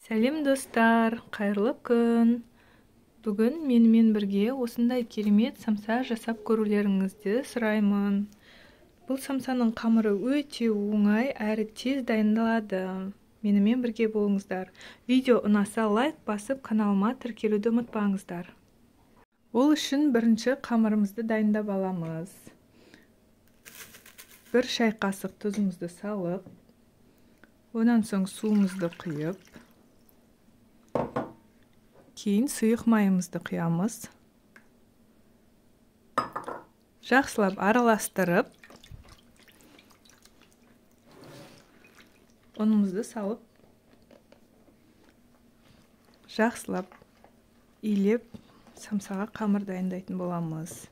Сәлем достар, қайырлы күн. Бүгін менімен бірге осындай керемет самса жасап көрулеріңізді сұраймын. Бұл самсаның қамыры өте оңай әрі тез дайындалады. Менімен бірге болыңыздар. Видео ұнаса лайк басып каналыма тіркелуді ұмытпаңыздар. Ол үшін бірінші қамырымызды дайындап аламыз. Бір шай қасық тұзымызды салып, онан соң суымызды құйып, кейін сұйық майымызды құямыз. Жақсылап араластырып, ұнымызды салып, жақсылап илеп, самсаға қамыр дайындайтын боламыз.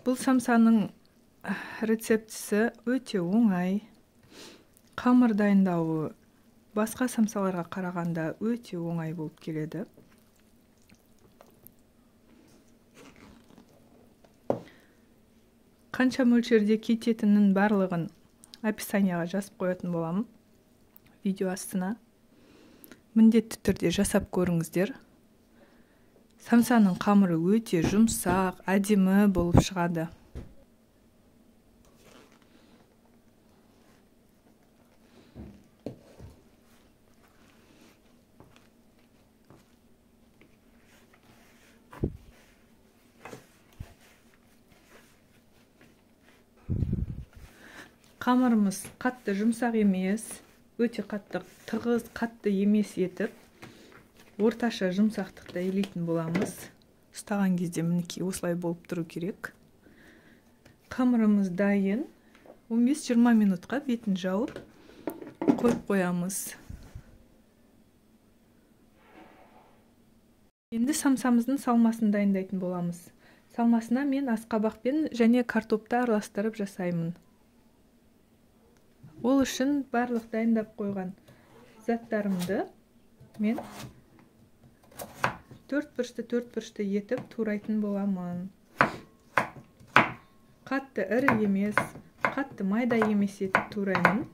Бұл самсаның рецептісі өте оңай. Қамыр дайындауы басқа самсаларға қарағанда өте оңай болып келеді. Қанша мөлшерде кететінін барлығын описанияға жазып қоятын боламын, видео астына. Міндетті түрде жасап көріңіздер. Самсаның қамыры өте жұмсақ, әдемі болып шығады. Қамырымыз қатты жұмсақ емес, өте қатты тығыз, қатты емес етіп, орташа жұмсақтықта илейтін боламыз. Ұстаған кезде мінекей осылай болып тұру керек. Қамырымыз дайын. 15-20 минутқа бетін жауып қойып қоямыз. Енді самсамыздың салмасын дайындайтын боламыз. Салмасына мен асқабақпен және картопты араластырып жасаймын. Ол үшін барлық дайындап қойған заттарымды мен төрт бұрышты етіп турайтын боламын. Қатты ірі емес, қатты майда емес етіп тураймын.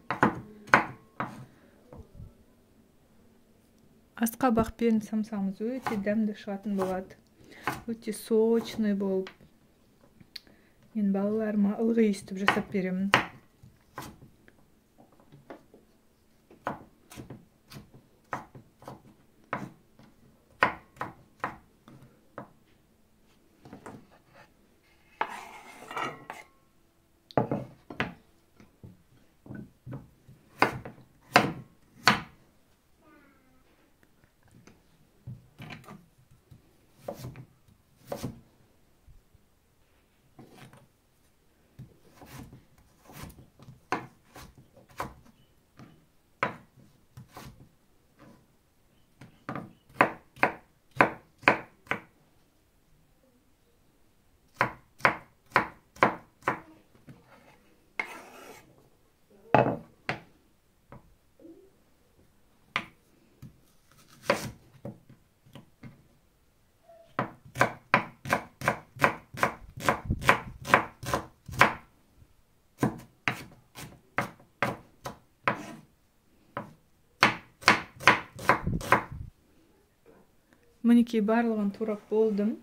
Асқабақпен самсамыз өте дәмді шығатын болады. Өте сочный болып. Мен балаларыма ылғи өйстіп жасап беремін. Мінекей барлығын турап болдым.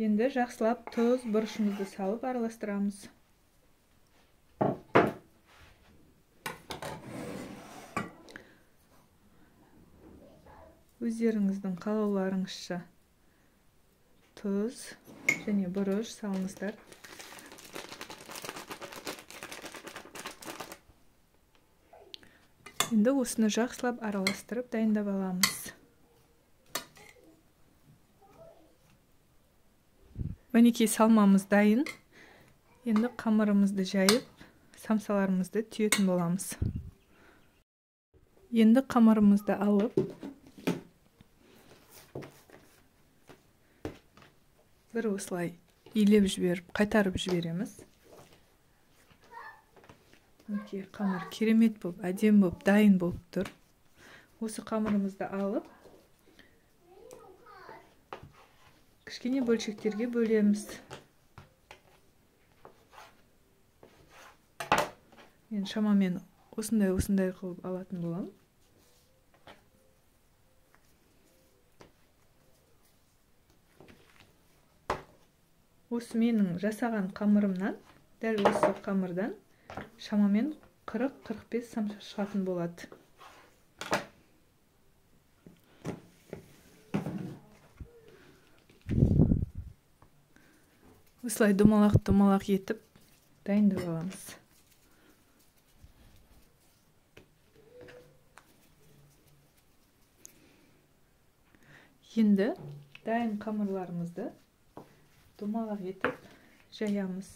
Енді жақсылап тұз, бұрышымызды салып араластырамыз. Өздеріңіздің қалауларыңызша тұз және бұрыш салыңыздар. Енді осыны жақсылап араластырып дайындап аламыз. Мінекей салмамыз дайын. Енді қамырымызды жайып, самсаларымызды түйетін боламыз. Енді қамырымызды алып, бір осылай илеп жіберіп, қайтарып жібереміз. Мінекей қамыр керемет болып, әдемі болып, дайын болып тұр. Осы қамырымызды алып, кішкене бөлшектерге бөлеміз. Мен шамамен осындай қылып алатын боламын. Осы менің жасаған қамырымнан, дәл осы қамырдан шамамен 40-45 самса шығатын болады. Осылай домалақ-домалақ етіп дайындап аламыз. Енді дайын қамырларымызды домалақ етіп жаямыз.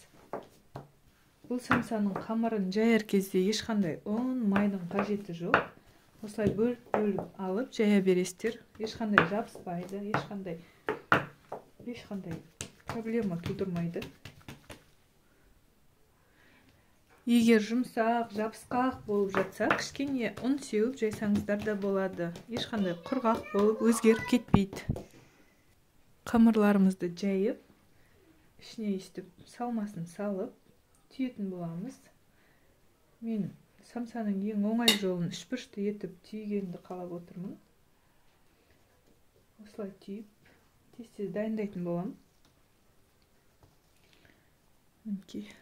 Бұл самсаның қамырын жаяр кезде ешқандай ұн, майдың қажеті жоқ. Осылай бөліп-бөліп алып жая бересіздер. Ешқандай жабыспайды, ешқандай проблема тудырмайды. Егер жұмсақ, жабысқақ болып жатса, кішкене ұн сеуіп жайсаңыздар да болады. Ешқандай құрғақ болып өзгеріп кетпейді. Қамырларымызды жайып, ішіне өйстіп салмасын салып, түйетін боламыз. Мен самсаның ең оңай жолын үшбұрышты етіп түйгенді қалап отырмын. Осылай түйіп, тез-тез дайындайтын боламын. Мінекей.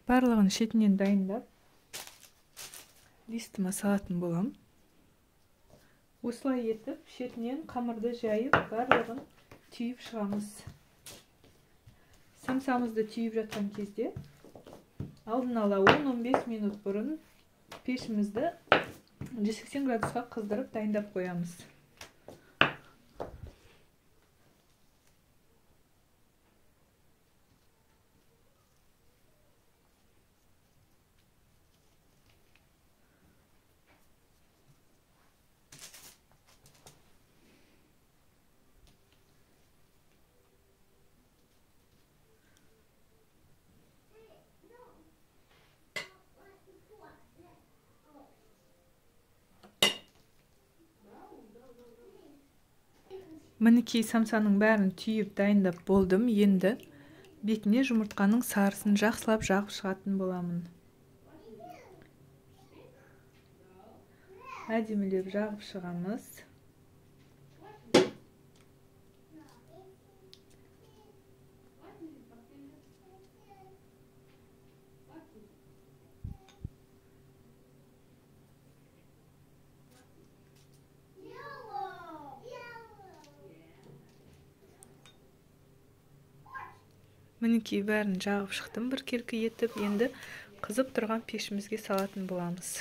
Барлығын шетінен дайындап, листіме салатын боламын. Осылай етіп, шетінен қамырды жайып, барлығын түйіп шығамыз. Самсамызды түйіп жатқан кезде, алдын ала 10-15 минут бұрын пешімізді 180 градусқа қыздырып дайындап қоямыз. Мінекей самсаның бәрін түйіп дайындап болдым. Енді бетіне жұмыртқаның сарысын жақсылап жағып шығатын боламын. Әдемілеп жағып шығамыз. Мінекей бәрін жағып шықтым біркелкі етіп. Енді қызып тұрған пешімізге салатын боламыз.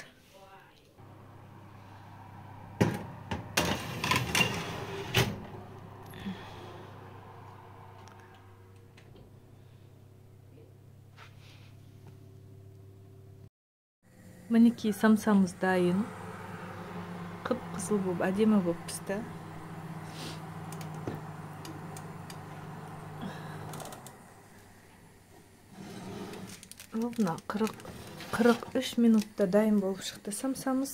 Мінекей самсамыз дайын. Қып-қызыл болып, әдемі болып пісті. Ровно 43 минутта дайын болып шықты самсамыз.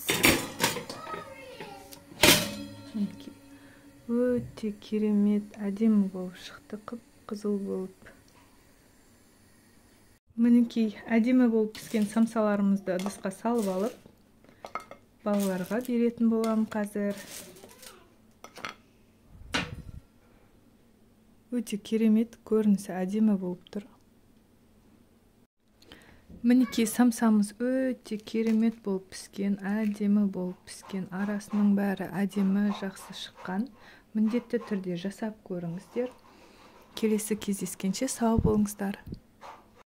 Өте керемет, әдемі болып шықты, қып-қызыл болып. Мінекей әдемі болып піскен самсаларымызды ыдысқа салып алып, балаларға беретін боламын қазір. Өте керемет көрінісі, әдемі болып тұр. Мінекей самсамыз өте керемет болып піскен, әдемі болып піскен, арасының бәрі әдемі, жақсы шыққан. Міндетті түрде жасап көріңіздер. Келесі кездескенше сау болыңыздар.